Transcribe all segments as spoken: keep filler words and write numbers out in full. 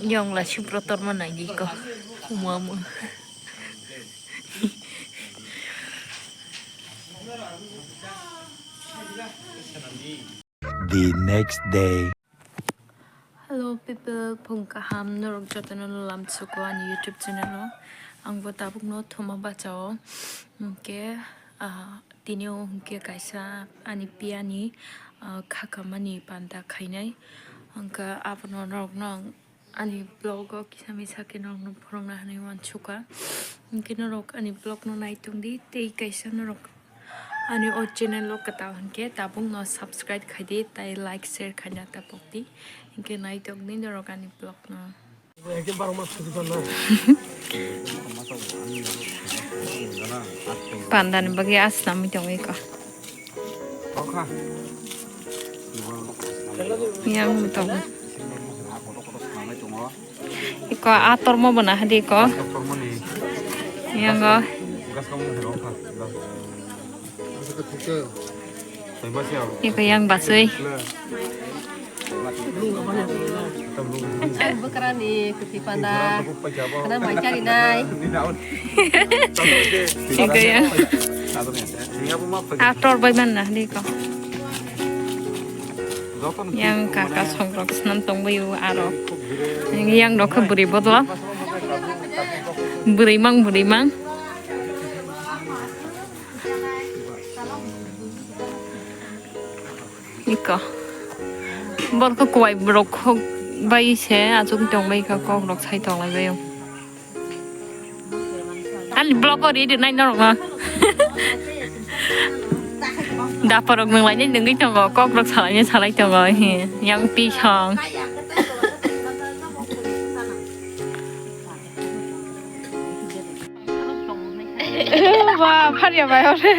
Yongla Subrata torma naidi ko. Umamu. The next day. Hello people, phung kaham norok jotono lamsuko ani YouTube channel o. Ang bo tabuk no thuma bachao. Hwnkhe, ah, tini o hwnkhe kaisa ani piyani, ah, khakamani panda khainai. Hwnkhe abono norokno ang ani vlog o kisa misa khe norokno phunukna hinwi uansukha. Hwnkhe norok ani vlog no naitongdi tei kaisa norok ani o channel o kwtal hwnkhe tabuk no subscribe khaidi tei like share khaina tapokdi. Hwnkhe naitokdi norok ani vlog no. Panda ni bagwi asnamwi tongwi ko. Yang tongo. Iko ator mo bona hadi ko. Yang go. Iko yang basui. Bukrani kwthwi panda. Khana mai charinai. Iko yang. Ator bai man na hadi ko. Yang kaka songrok snam tongbaio aro. Yang rok khe bwrwi bodol. Bwrwi mang, bwrwi mang. Iko. Bor khe kuwai borok khok bai se achuk tong bai kha kok rok sai tong lai bai. Ani vlog o ri ri nai norok no. Dapa rok nung lai nai nungwi tongo, kok rok salai nai salai tongo, he, yang pi song. Ba, pharia bai ore.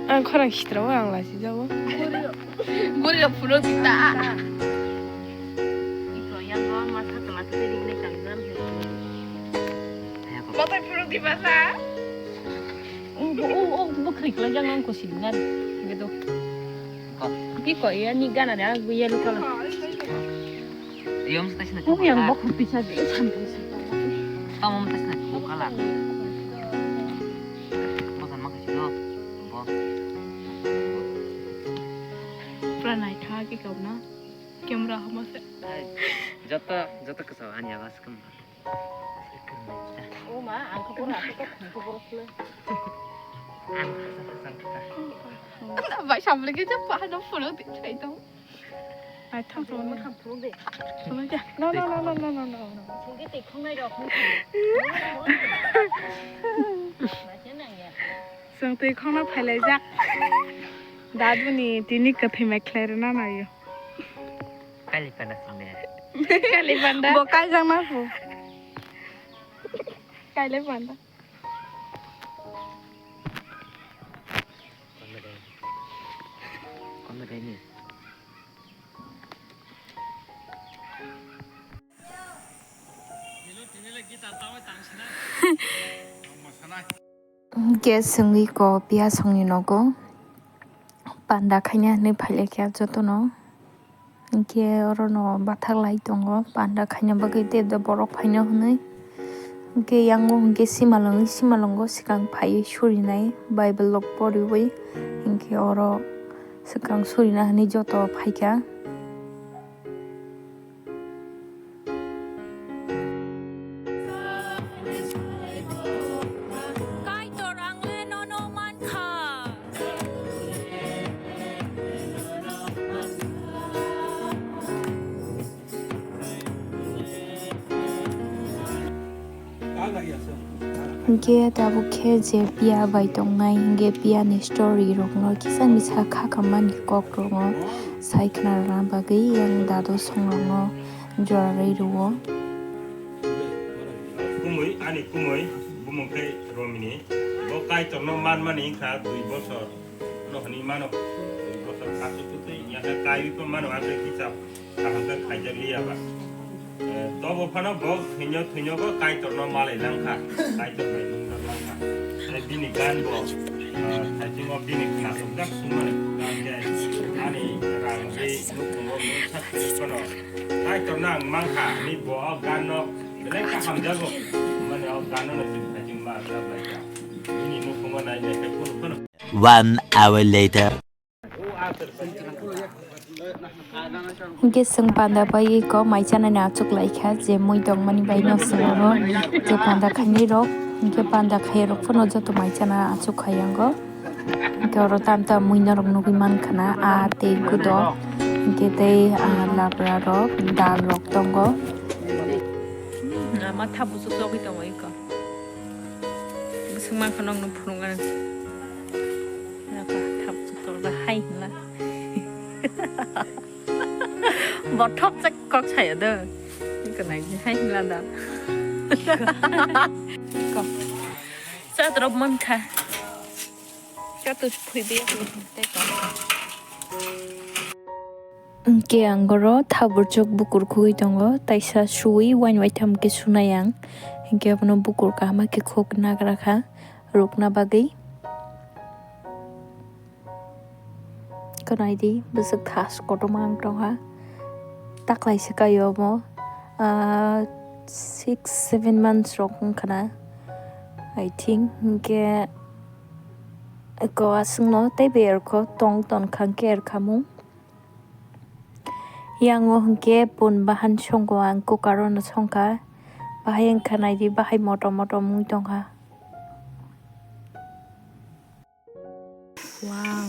Ang khorang sitra o ang lai si jago. Buri rok phunuk di ta. Iko yang go ma sa tama tu di ne chang jam he. Matai phunuk di masa. O o o bo khri khlai jang ang ko sini na. Bedo. Iko ya ni gana da yellow color. Yang station na. Yang bokhok pisa de sampai. Tamo mata sina ko kala. Bosan ma kachi do. Bo. Pura naithok khe kau na. Camera hama se. Joto joto kasa ani awas kam. O ma, ang ko pura ko ko pura. Ang kasa kasa kita. Bai samle ke jab pa no pura de chai tong. Ai, thang thang. Thang thang. Thang thang. No, no, no, no, no, no, no, no. Sungke twi khongnai rok. Sung twi khongna phailaijak. Daduni tini kwthwi mai khlai rwna naio. Kali panda sung de. Kali panda. Bo kaijak na phu. Kailai panda. Gas sungwi ko piya songni nogo. Panda khaina hinwi phailaikha jotono. Hinkhe orono bathak lai tongo, panda khaina bagwi tei borok phaina hwnwi. Hinkhe yango hinkhe simalwngwi simalwngo swkang phaiwi surinai Bible rok poriwi. Hinkhe oro swkang surina hinwi joto phaikha. Kaitor, ang le nono mankha. Hinkhe tabuk khe je piya bai tongnai, hinkhe piya ni story rokno kisa misa kha khammani kok rokno sai khna rwna bagwi yang dadu songrokno jora rwi rwo. Kumui, ani kumui, bumung khe Romini. Bo Kaitorno manmani wngkha dui bosor. No hwnwi mano, dui bosor kasu kutui, yakha kaiwi ko mano, akhe kisa kaham khe khaijak liya ba. Eh, tobo phano bo thwinyo thwinyo bo Kaitorno malai langkha, Kaitor bai nungna langkha. Tei bini gan bo, Thaichungo bini khna sukjak sumani, ani rang ri nukhungo mungsa khwrwi phano. Kaitorno ang mankha, ani bo o ganno belai kha hamjago. Mani o ganno no chwng thaichung ma rwjak lai kha. Bini nukhungo nai nai khe phunu phano. One hour later. Hingke chwng panda bai eko mai chanani achuk lai kha, je mui tongmani bai no chwng oro je panda khainai rok, hingke panda khaiya rok phano joto mai chana achuk khai yango. Hingke oro tam tam mui norok nugui man khana, ah, tei gudok, hingke tei, ah, labra rok, dal rok tongo. Ama thabu chuk chogwi tongo eko. Bwswk mankha nokno phunuknani. Nokha thap chuktorda hai hinla. Bothop chak kok saya do. Iko nai hai hinla da. Ko. Chatrok mankha. Chato phuibe tei ko. Hingke ang oro thaburchuk bukur khugui tongo, taisa suwi wain waitham khe sunai ang. Hingke abono bukur kaham khe khuk nagra kha rukna bagwi. Khwnai di, bwswk thas kotorma ang tongha. Taklaisa kaio omo, ah, six, seven months rok wngkha na, I think. Hingke ko aswkno tei bai erkho tong ton kha hingke erkhamung. Yang o hingke pun bahan songo ang cooker o no songkha. Bahai wngkha naidi, bahai motom motom wng tongkha. Wow.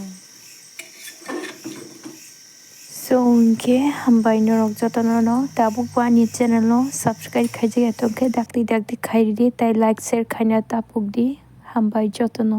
So hingke hambai norok jotono no tabuk bo ani channel no subscribe khaijak ya tongkhe dakti dakti khairidi tei like share khaina tapuk di, hambai jotono.